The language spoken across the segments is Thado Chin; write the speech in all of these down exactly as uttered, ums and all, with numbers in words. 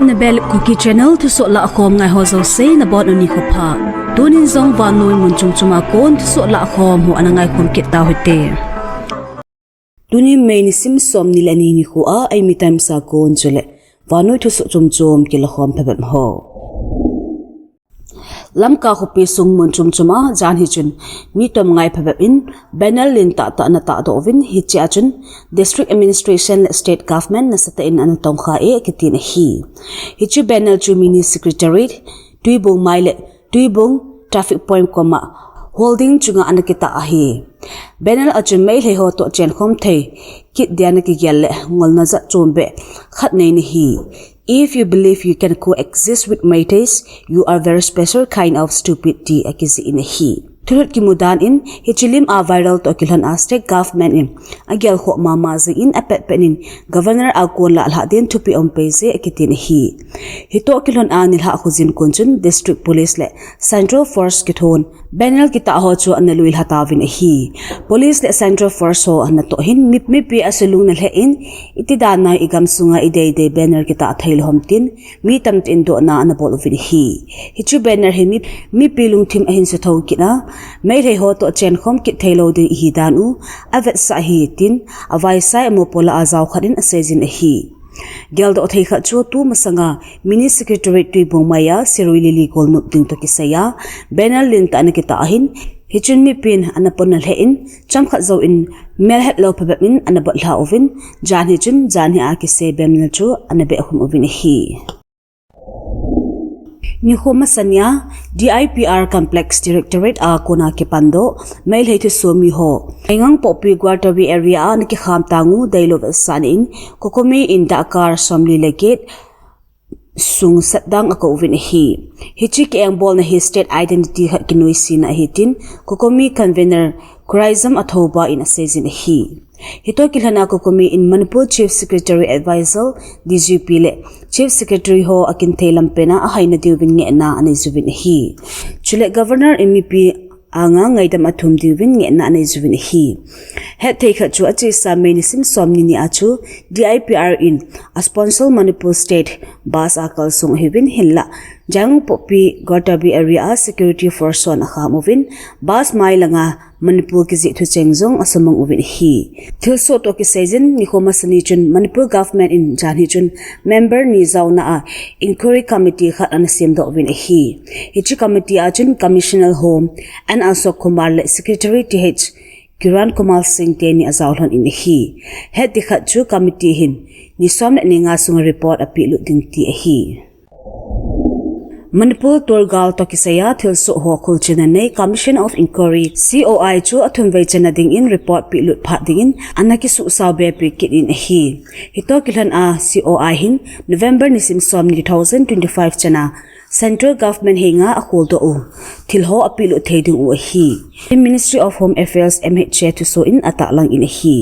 Nabel Kuki Channel thusoh lahkhom ngai ho jouse nabonun nikho pha. Tunin jong vannoi mun chom chom a kon thusoh lahkhom ho ana ngaikhom kit tauhite. Tuni May nisim somni le ni nikho a Eimi Times a kon chule vannoi thusoh chom chom kilakhom phabep ho. Lamka khopi sung mun chom chom a janhi chun mi tom ngai phabep in banner lentah tah ana tahdoh uvin, hichea chun District Administration le State Government nasatah in ana tongkha e akitin ahi. Hiche banner chu Mini Secretariat, Tuibong Mai le Tuibong Traffic Point koma holding chunga ana kitah ahi. Banner a chun Meitei ho toh chenkhom thei kit dia ana kigel le ngolna jat chombeh khat nei nahi. If you believe you can coexist with Meiteis, you are very special kind of stupid ti akijih in ahi. Thulut kimu dan in hiche lim a viral toh kilhon a State Government in agelkhoh mama jing in apetpet in Governor a kon lah lhah din thupeh aumpei je akitin ahi. Hitoh kilhon a nilhah khojin kon chun District Police le Central Force kithon banner kitah ho chu ana luilha tauvin ahi. Police le Central Force ho natoh hin mi, mipi asulung nalheh in iti dan a igamsunga ideidei banner kitah theilou ham tin mi tamtah in dohna ana bol uvin ahi. Hiche banner hi mi, mipi lungthim ahin sutho kit a, Meitei ho toh chenkhom kit theilou ding ihi dan u avetsah ahi tin avaisai amopo lah a jaokhat in aseijin ahi. Geldoh thei khat chu tumasanga Mini Secretariat Tuibong Mai a Sirui Lily Golnop ding toh kisai a banner lentah ana kitah ahin, hichun mipin ana pon nalheh in chomkhat jouvin melhetlou phabep in ana botlha uvin, janhi chun janhi a kisei banner chu ana behkhum uvin ahi. Nikho masani a D I P R Complex Directorate a kona kipandoh Meitei thusomi ho Yaingangpokpi Gwaltawi area a ana kikham tang u deilou vetsahna in COCOMI in dahkar somli le get sung satdang akou uvin ahi. Hiche kiengbolna hi state identity khat kinoisena ahi tin COCOMI convener Kuraijam Athouba in aseijin ahi. Hitoh kilhon a COCOMI in Manipur Chief Secretary Advisor, D G P le Chief Secretary ho akinthei lampen a ahaina diuvin ngehna anei jiuvin ahi. Chule Governor in mipi anga ngaidam athum diuvin ngehna anei jiuvin ahi. Hetthei khat chu achesa May nisim somni ni a chu D I P R in a sponsor Manipur State bus a kalsong ahiuvin, hinlah Yaingangpokpi Gwaltawi area a security force hon akham uvin, bus mai langa Manipur kijih thucheng jong asamang uvin ahi. Thilsoh toh kiseijin nikho masani chun Manipur government in janhi chun member ni jaona a inquiry committee khat ana semdoh uvin ahi. Hiche committee a chun Commissioner Home N Ashok Kumar le Secretary Th Kiran Kumar Singh teni ajaolhon in ahi. Hetding khat chu committee hin ni som le ni nga sunga report apehlut ding ti ahi. Manipur tolgal toh kisaiya thilsoh ho kholchilna nei Commission of Inquiry, C O I, chu athumvei channa dingin report pehlut phat dingin ana kisuhsao be peh kit in ahi. Hitoh kilhon a C O I hin November nisim somni two thousand twenty-five chana Central Government henga akholdoh u thil ho apehlut thei ding u ahi. Ministry of Home Affairs, M H A, thusoh in atahlang in ahi.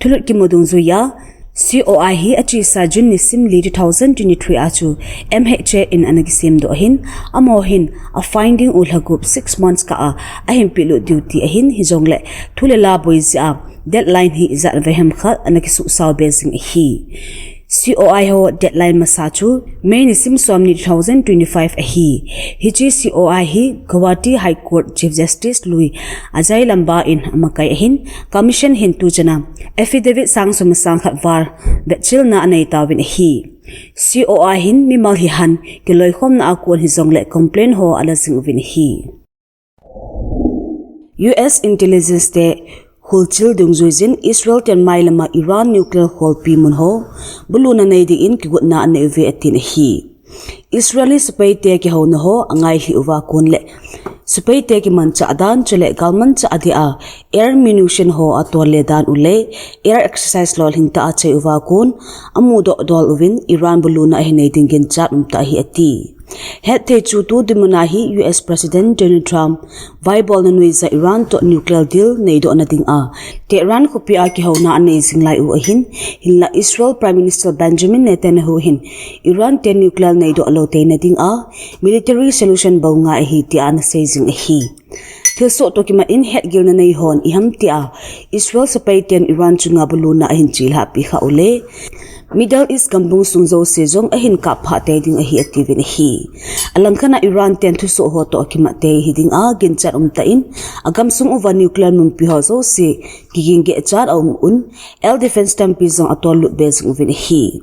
Thulut kimu dungjuiya, C O I hi achesa June nisim li two thousand twenty-three a chu M H A in ana kisemdoh ahin, amaho hin a finding u lhagup six months kah a ahin pehlut diu ti ahin, hijongle thu le la boi jeh a deadline hi ijat vei ham khat ana kisuhsao be jing ahi. C O I ho deadline masa chu May nisim somni two thousand twenty-five ahi. Hiche C O I hi Guwahati High Court Chief Justice lui Ajay Lamba in amakai ahin, Commission hin tuchana affidavit sang som le sang khat val vetchilna anei tauvin ahi. C O I hin mimal hihen kiloikhomna a kon hijongle complaint ho ala jing uvin ahi. U S intelligence te kholchil dungjuiyin Israel ten mailama Iran nuclear kholpi mun ho buluna nei dingin kigotna anei uve atin ahi. Israeli sepaite kihouna ho angailhi uva kon le sepaite kimanchah dan chule galmanchah dia air munition ho atolle dan u le air exercise lolhing tah a achai uva kon amudoh dol uvin Iran buluna ahin nei ding ginchat umtah ahi ati. Hetthei chu tu dinmun a hi U S President Donald Trump vaibolna nuijat Iran toh nuclear deal neidohna dinga Tehran khopi a kihouna anei jing lai u ahin, hinlah Israel Prime Minister Benjamin Netanyahu hin Iran te nuclear neidoh lou theina dinga military solution bou ngai ahi tia ana sei jing ahi. Thilsoh toh kimat in hetgilna nei hon iham tia Israel sepai ten Iran chunga buluna ahin chelhah pi kha ule, Middle East gambung sung jouse jong ahin kap phah tei ding ahi atiuvin ahi. Alangkhat a Iran ten thusoh ho toh kimat tei hiding a ginchat umtah in agamsung uva nuclear munpi ho jouse kiging geh chat aum un, air defense tampi jong atol lut be jing uvin ahi.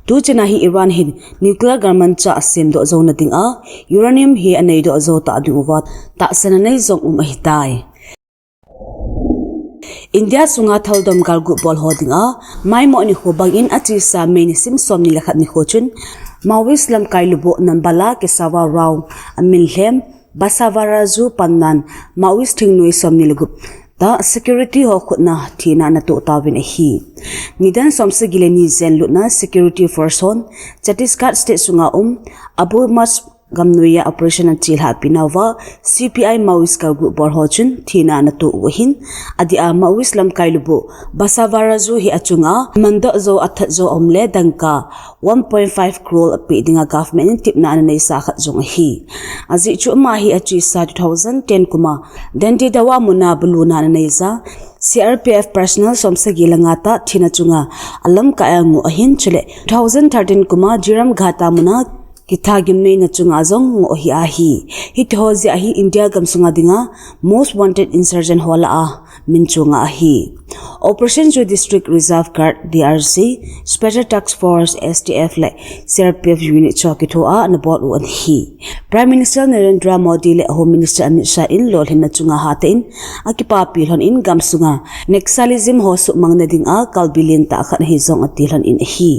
Tuchan a hi Iran hin nuclear galmanchah asemdoh jou nading a uranium hi aneidoh jou tah ding uva tahsan anei jong um ahitai. India sunga thaldom galguh bol ho dinga maimo nikho bangin achesa May nisim somni le khat nikho chun Maoist lamkai lubuh Nambala Kesava Rao amin lhem Basavaraju pannan Maoist thingnoi somni le gup tah security ho khutna thina ana toh tauvin ahi. Nidan somsagi le ni jen lutna security force hon Chhattisgarh state sunga um Abu Mas gamnoiya operation achelhah pi nauva C P I Maoist galguh bol ho chun thina ana toh u ahin, adeh a Maoist lamkai lubuh Basavaraju hi achunga mandoh jou athat jou aum le dangka one point five crore apeh dinga government in tipna ana neisa khat jong ahi. Ajeh chu ama hi achesa two thousand ten kuma Dandidawa muna buluna ana neija C R P F personnel somsagi le nga tah thina chunga alamkai a ngoh ahin, chule two thousand thirteen kuma Jiram Ghata muna kitha gimneina chunga jong ngoh ahi ahi. Hitiho jeh a hi India gamsunga dinga most wanted insurgent ho lah a min chunga ahi. Operation chu District Reserve Guard, D R G, Special Task Force, S T F le C R P F unit chu kithoa ana bol u ahi. Prime Minister Narendra Modi le Home Minister Amit Shah in lolhinna chunga hatah in akipapi lhon in gamsunga Naxalism ho suhmang nadinga kalbi lentah khat ahi jong ati lhon in ahi.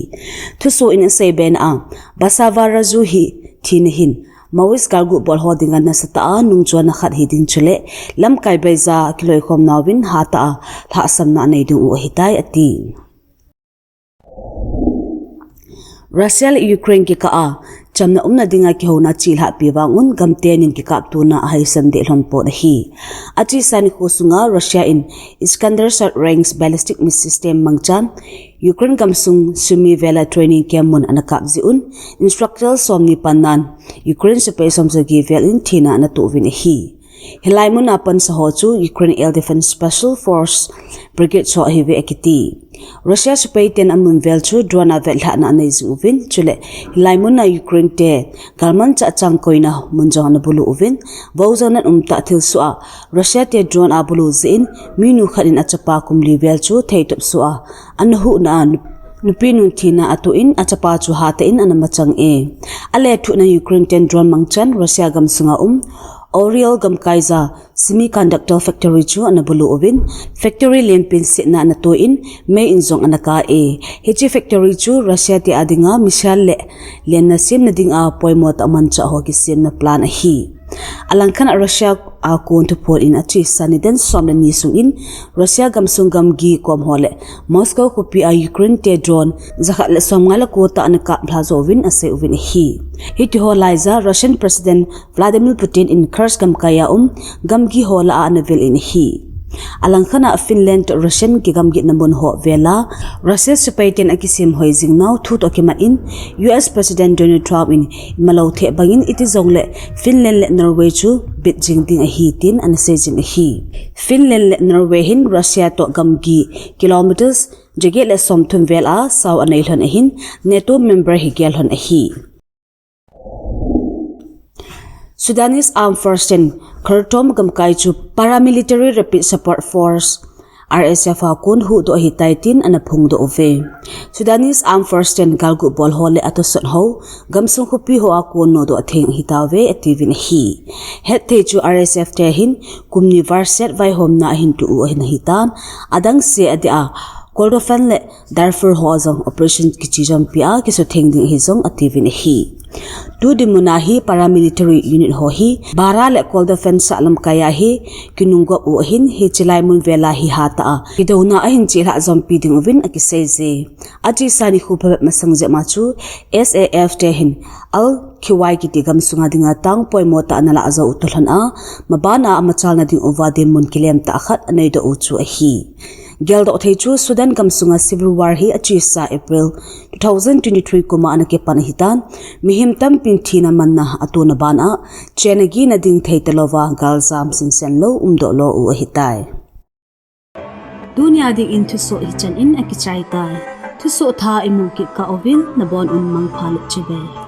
Thusoh in asei bena a Basavaraju hi thina hin Maoist galguh bol ho dinga nasatah a nungchona khat hiding chule lamkai beija kiloikhom nauvin hatah a lhahsamna anei ding u ahitai ati. Russia le Ukraine kikah a chamna umna dinga kihouna chelhah pi vang un gamtenin kikaptona ahaisan deh lhon pot ahi. Achesa nikho sunga Russia in Iskander short range ballistic missile system mangchan Ukraine gamsung Sumy vel a training camp mun ana kap jeh un instructor somni pannan Ukraine sepai somsagi vel in thina ana toh uvin ahi. Hilai muna pansa ho chu Ukraine Air Defense Special Force Brigade ho ahiuve akiti. Russia sepai ten amun vel chu drone a vetlhahna anei jing uvin, chule hilai muna Ukraine te galmanchah changkoina mun jong ana bulu uvin, vojang nan umtah thilsoh a Russia te drone abulu jeh in minu khat in achapa kum li vel chu theitop soh a ana huhna a nupi nu thina atoh in achapa chu hatah in ana machang e. Alethuhna Ukraine ten drone mangchan Russia gamsunga um Oryol gamkaija semiconductor factory chu ana bulu uvin, factory lenpen setna ana toh in mei in jong ana kap e. Hiche factory chu Russia te adinga missile le lenna semna dinga poimo tah manchah ho kisemna plant ahi. Alangkhat a Russia a kon thuphon in achesa nidan som le ni sungin Russia gamsung gamgi kom ho le Moscow khopi a Ukraine te drone jakhat le somnga le ko tah ana kaplha jouvin asei uvin ahi. Hitiho laija Russian President Vladimir Putin in Kursk gamkai a um gamgi ho lah a ana vel in ahi. Alangkhat a Finland toh Russian kigamgitna mun ho vel a Russia sepai ten akisem hoi jing nau thu toh kimat in U S President Donald Trump in imalou thei bangin iti jongle Finland le Norway chu bit jing ding ahi tin ana sei jin ahi. Finland le Norway hin Russia toh gamgi kilometers jaget le somthum vel a sao anei lhon ahin NATO member hi gel lhon ahi. Sudanese Armed Force ten Khartoum gamkai chu Paramilitary Rapid Support Force, R S F a kon huhdoh ahitai tin ana phongdoh uve. Sudanese Armed Force ten galguh bol ho le atosot ho gamsung khopi ho a kon nodoh theng ahitauve atiuvin ahi. Hetthei chu R S F te hin kum ni varset vaihomna ahin tu u ahin ahitan, adangse adeh a Kordofan le Darfur ho a jong operation kichejompi a kisutheng ding ahi jong atiuvin ahi. Tu dinmun a hi paramilitary unit ho hi Bara le Kordofan sah lamkai a hi kinunggop u ahin, hiche lai mun vel a hi hatah a kidouna ahin chelhah jompi ding uvin akiseije. Achesa nikho phabep masang jep ma chu S A F te hin Al Khiwai kiti gamsunga dinga tang poimo tah ana lah jou u toh lhon a, maban a amachalna ding uva dinmun kilem tah khat aneidoh u chu ahi. Geldoh thei chu Sudan gamsunga civil war hi achesa April two thousand twenty-three kuma ana kipan ahitan, mihem tampin thina manna atona bana, chenna gihna ding thei talouva galjam sinsen lou umdoh lou u ahitai. Tunia dingin thusoh hichan in akichai tai. Thusoh thah imu kit kah uvin nabon un mangpha le chibai.